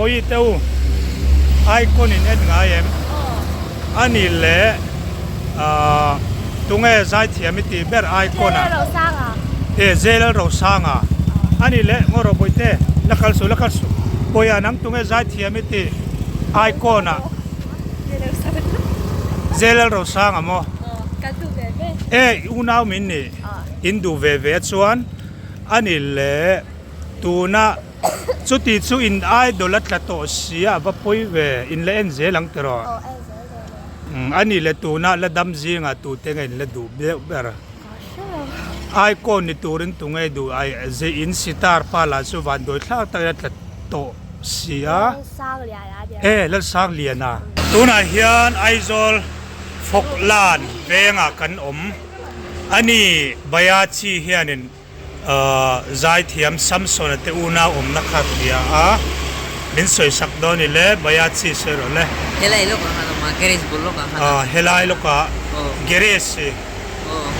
Bawihi te u Icon in en ngai em? A nih leh ahh tunge zaithiam i tih ber Icon ah? E J Lalrosanga A nih leh ngaw rawh Bawihte la kal suh la kal suh Bawiha nang tunge zaithiam i tih Icon ah? J Lalrosanga maw? E unau min nih in duh ve ve a chuan a nih leh tuna Chuti chu in idol a tla tawh si a, a va pawi ve, in la en zel ang tiraw? Aw, en zel zel e. A nih leh tunah la dam zingah tute nge in la duh deuh ber? Ka hre lo. Icon ni turin tunge duh ai zeh in sitar pa lah chu vanduai thlak takin a tla tawh si a. Lalsangliana a nia. E, Lalsangliana. Tunah hian Aizawl Fawklan vengah kan awm a ni, Bayachi hianin. Zaithiam Samsona te unau awmna kha hria a, min sawisak dawn i le, Bayachi sawi rawh le. Helai lawkah khan awm a, garage bul lawkah khan awm. Helai lawkah garage hi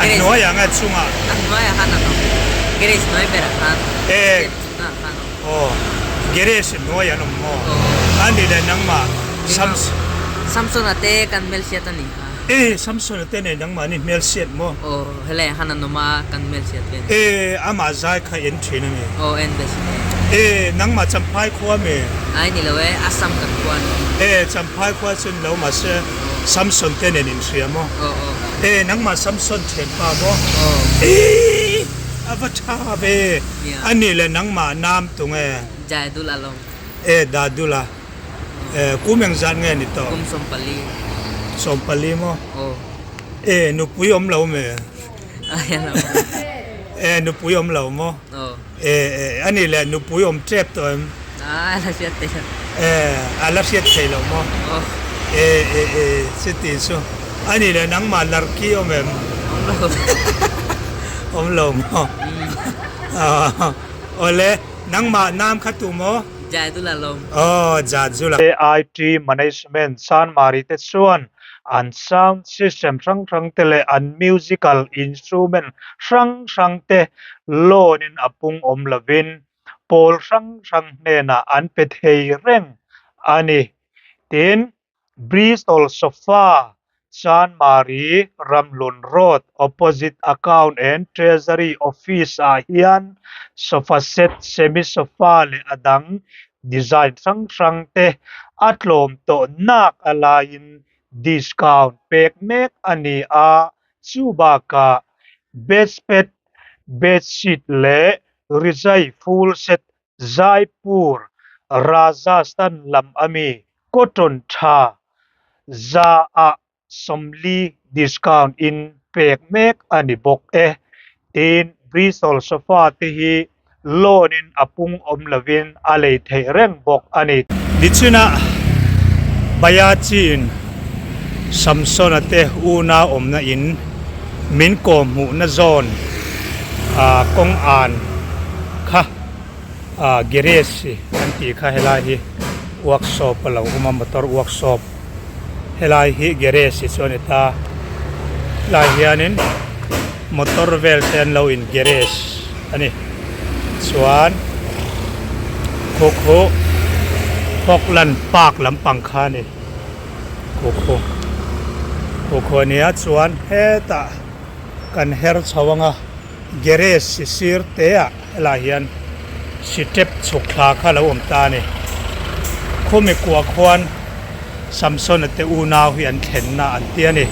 a hnuaiah nge a chungah? A hnuaiah khan an awm, garage hnuai berah khan, step chungah khan awm. Aw, garage hnuaiah an awm maw? A ni le nangmah Samson. Samsona te kan hmelhriat a ni kha. E, Samson a te nei nangmahni hmelhriat maw? Aw, helai ah khan an awm a, kan hmelhriat ve ni. E, amah zai kha en thin a ni. Aw, en ve thin e. E, nangmah Champhai khua mi? Ai ni lo e, Assam kan khua a ni. E, Champhai khua chu ni lo mahse Samson te nen inhria maw? Aw, aw. E, nangmah Samson thianpa maw? Aw. E, a va tha ve. Nia. A nih leh nangmah nam tunge? Jaidul Alawm. E, Dadula. Kum engzat nge ni tawh? Kum 14. 14 maw? Aw. E nupui awm lo me? E nupui awm lo maw? Aw. E e ani leh nupui awm tep tawh em? A la hriat thei lo. E a la hriat thei lo maw? Aw. E e e chuti chu ani leh nangmah larki awm em? Awm lo. Awm lo maw? Awle nangmah nam kha tu maw? Jadula lawm. Aw, Jadula. AIT Management Chanmari te chuan an sound system hrang hrang te leh an musical instrument hrang hrang te loan in a pung awm lovin pawl hrang hrang hnenah an pe thei reng a ni. Tin, Bristol Sofa, Chanmari, Ramhlun Road, opposite Account and Treasury Office ah hian sofa set, semi sofa leh a dang design hrang hrang te a tlawm tawh nak a laiin discount pek mek a ni a, chu bakah bedspread, bedsheet leh rizai full set Jaipur, Rajasthan lam ami cotton tha za ah 40 discount in pek mek a ni bawk e. Tin, Bristol sofa te hi loan in a pung awm lovin a lei theih reng bawk a ni. Nichina Bayachi in Samsona te unau awmna in min kawhhmuhna zawn kawng an kha garage an tih kha helai hi workshop a lo awm a motor workshop helai hi garage chu a ni ta helai hianin motor vel te an lo in garage a ni chuan khu khu Falkland park lampang kha a ni khu khu khu khu a nia chuan hetah kan her chho ang a. Garage si sir te ah helai hian sitep chhuk thla kha lo awm ta a ni. Khumi kua khuan Samsona te unau hi an thlenna an ti a ni.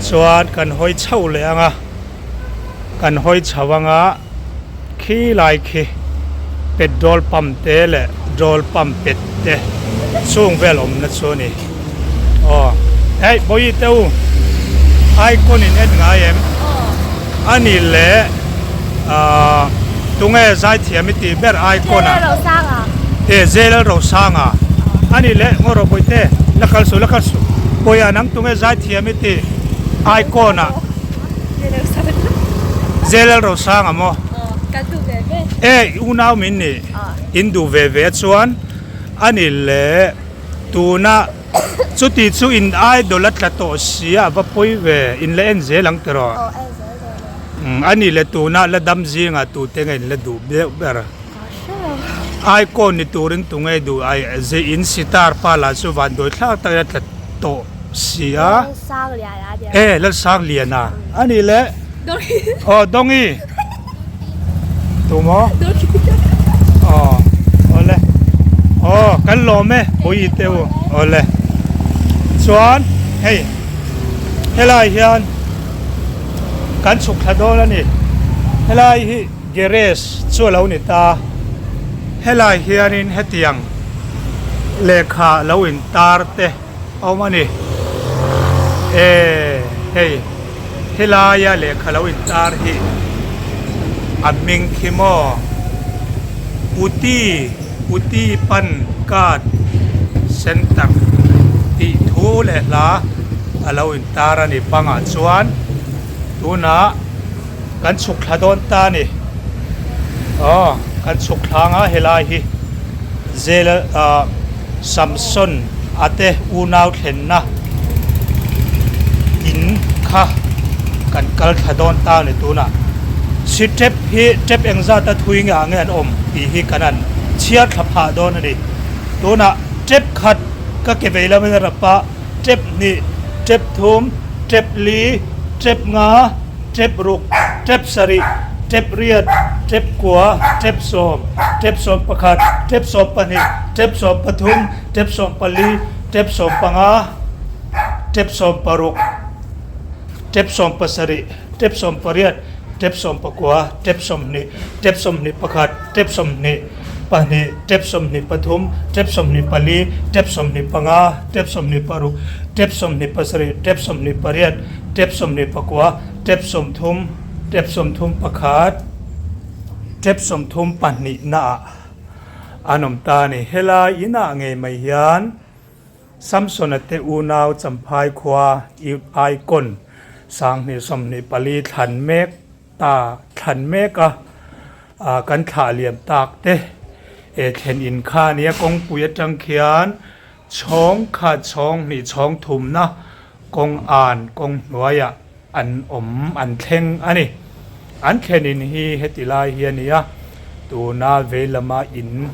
Chuan kan hawi chho leh ang a, kan hawi chho ang a khi lai khi petrol pump te leh drol pump pet te chung vel awmna chu a ni. Aw hei Bawihi te u icon in en ngai em? A ni leh ahh tunge zaithiam i tih ber icon ah? E J Lalrosanga a ni leh ngaw rawh Bawihte la kal suh la kal suh Bawiha nang tunge zaithiam i tih icon ah? J Lalrosanga maw? E unau min nih in duh ve ve a chuan a ni leh. Tuna chuti chu in idol a tla tawh si a, a va pawi ve, in la en zel ang tiraw? Aw, en zel zel e. Umm, a nih leh tuna la dam zingah tute nge in la duh deuh ber? Ka hre lo. Icon ni turin tunge duh ai in sitar pa lah chu vanduai thlak takin a tla tawh si a. E Lalsangliana a nih le aw Dawngi tumaw aw awle aw kan lawm e Bawihi te u awle chuan hei helai hian kan chhuk thla dawn a ni helai hi garage chu a lo ni ta helai hianin hetiang lehkha lo intar te a awm a ni e hei helaia lehkha lo intar hi a hming khi maw uti uti pan card center tih thu leh hla a lo intar a ni bangah chuan tunah kan chhuk thla dawn ta a ni aw kan chhuk thla anga helai hi zel ah Samson a te unau thlenna in kha kan kal thla dawn ta a ni tunah si tep hi tep engzat a thui nge ah nge an awm tih hi kan han chhiar thla phah dawn a ni tunah tep khat ka ke vei lamin a rap a tep hnih tep thum tep li tep nga tep ruk, tep sarih, tep riat, tep kua, tep sawm, tep 11, tep 12, tep 13, tep 14, tep 15, tep 16, tep 17, tep 18, tep 19, tep 20, tep 21, tep 22, tep 23, tep 24, tep 25, tep 26, tep 27, tep 28, Tep 24, tep 30, tep 31, tep 32 naah an awm ta a ni. Helai inah ngei mai hian Samsona te unau Champhai khua Icon 2024 thlan mek ta thlan mek a, kan thlah liam tak te thlen in kha a nia kawngpui atang khian Chhawng khat chhawng hnih chhawng thumna kawng an kawng hnuaiah an awm an thleng a ni. An thlen in hi heti lai hi a ni a, tuna vei lama in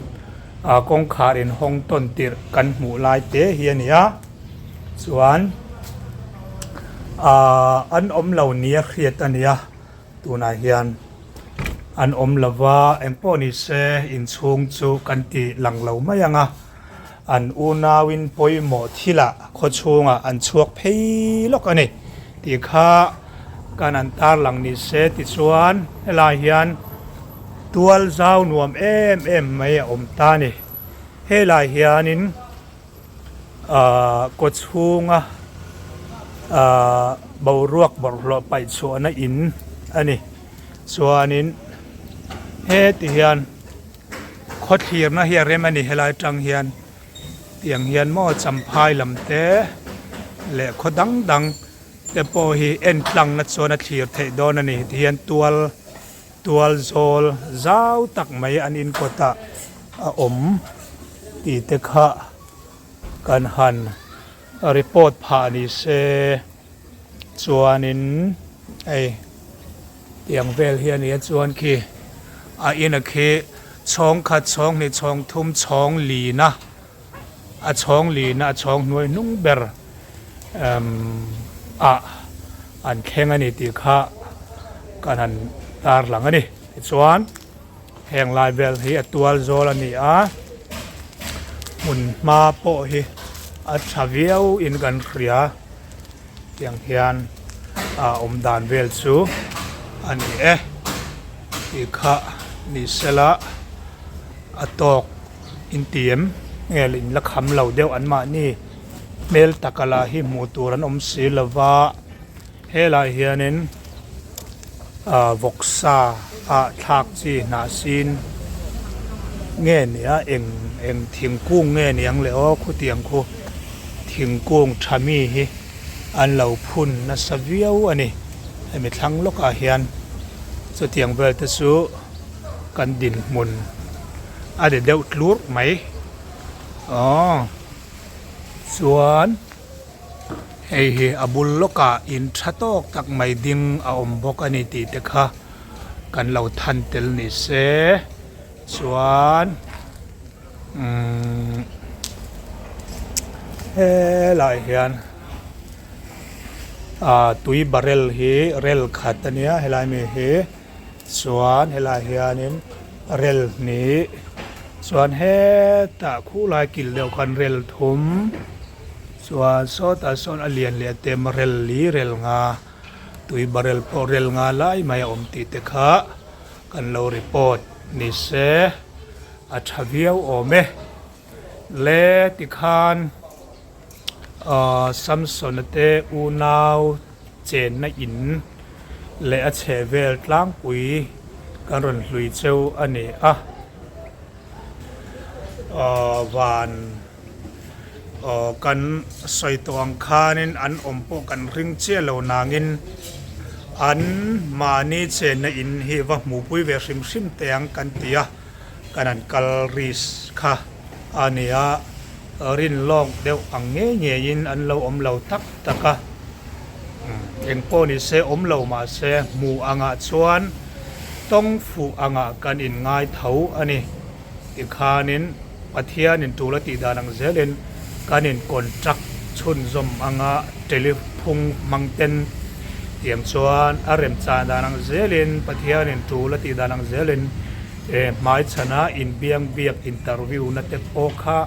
kawngkhar in hawng tawn tirh kan hmuh lai te hi a ni a, chuan an awm lo nia hriat a ni a, tunah hian an awm lova engpawh ni se inchhung chu kan ti lang lo mai ang a. An unauin pawimawh thilah khaw chhungah an chhuak phei lawk a ni tih kha kan an tarlang ni se tichuan helai hian tual zau nuam em em mai a awm ta a ni. Helai hianin ahh kaw chhunga ahh boruak bawlhhlawh paih chhuahna in a ni chuanin heti hian. Khawthlirna hi a rem a ni helai atang hian tiang hian maw champhai lam te leh khaw dang dang te pawh hi en tlang na chuan a thlir theih dawn a ni ti hian tual tual zawl zau tak mai an in kawt ah a awm tih te kha kan han report phah ni se chuanin hei. Tiang vel hi a ni a chuan khi a in a khi chhawng khat chhawng hnih chhawng thum chhawng lina a chhawng lina a chhawng hnuai hnung ber emm ah an thleng a ni tih kha kan han tar lang a ni tichuan heng lai vel hi a tual zawl a ni a hmun hma pawh hi a tha viau in kan hria. Tiang hian a awm dan vel chu a ni e tih kha ni sela a tawk intiem nge in la kham lo deuh an mahni hmel taka lah hi hmuh tur an awm si lova helai hianin ah vawksa ah thlak chi hnah sin nge nia eng eng thingkung nge niang le aw khutiang khu. Thingkung tha mi hi an lo phun nasa viau a ni. Hemi thlang lawkah hian chutiang vel te chu kan dinhmun a ni deuh tlur mai. Aww chuan hei hi a bul lawkah in tha tawk tak mai ding a awm bawk a ni tih te kha kan lo than tel ni se chuan. Umm helai hian ah tui barrel hi rel khat a nia helai mi hi chuan helai hianin rel hnih chuan hetah khulai kil deuh khan rel thum chuan sawtah sawn a lian leh tem rel li rel nga tui barrel pawh rel nga lai mai a awm tih te kha kan lo report ni se. A tha viau awm e. Le tikhan Samsona te unau chenna in leh a chheh vel tlangpui kan rawn hlui cheu a ni a. Van kan sawi tawh ang khanin an awm pawh kan ring chiah lo nangin an mahni chenna in hi va hmuhpui ve hrim hrim teh ang kan ti a. Kan han kal risk kha a ni a, rin lawk deuh ang ngei ngeiin an lo awm lo tak tak a, eng pawh ni se awm lo mah se hmuh angah chuan tawng fuh angah kan inngai tho a ni. Tikhanin Pathianin tul a tih dan ang zelin kan in contract chhunzawm anga telephung hmang ten tiang chuan a remchan dan ang zelin Pathianin tul a tih dan ang zelin He hmaichhana inbiang biak interview na te pawh kha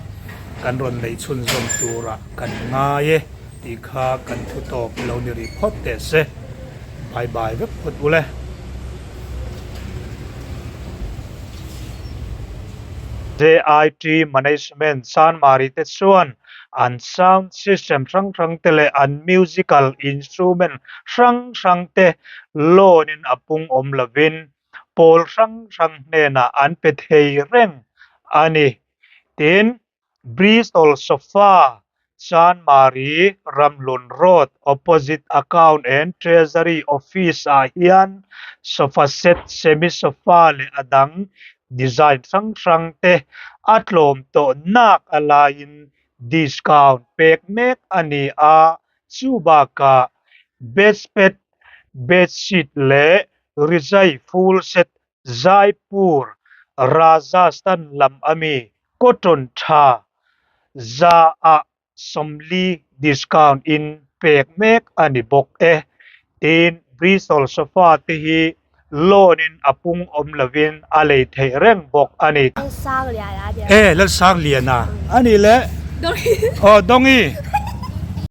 kan rawn nei chhunzawm turah kan ngai e tih kha kan thu tawp lo ni rih phawt teh se. Bye bye vek phawt ule. JIT Management Chanmari te chuan an sound system hrang hrang te leh an musical instrument hrang hrang te loan in a pung awm lovin pawl hrang hrang hnenah an pe thei reng a ni. Tin, Bristol Sofa, Chanmari, Ramhlun Road, opposite Account and Treasury Office ah hian sofa set, semi sofa leh a dang design hrang hrang te a tlawm tawh nak a laiin discount pek mek a ni a, chu bakah bedspread, bedsheet leh Rizai full set Jaipur, Rajasthan lam ami cotton tha za ah 40 discount in pek mek a ni bawk e. Tin, Bristol sofa te hi loan in a pung awm lovin a lei theih reng bawk a ni. Lalsangliana a nia. E, Lalsangliana a ni le. Dongi. Aw, Dongi.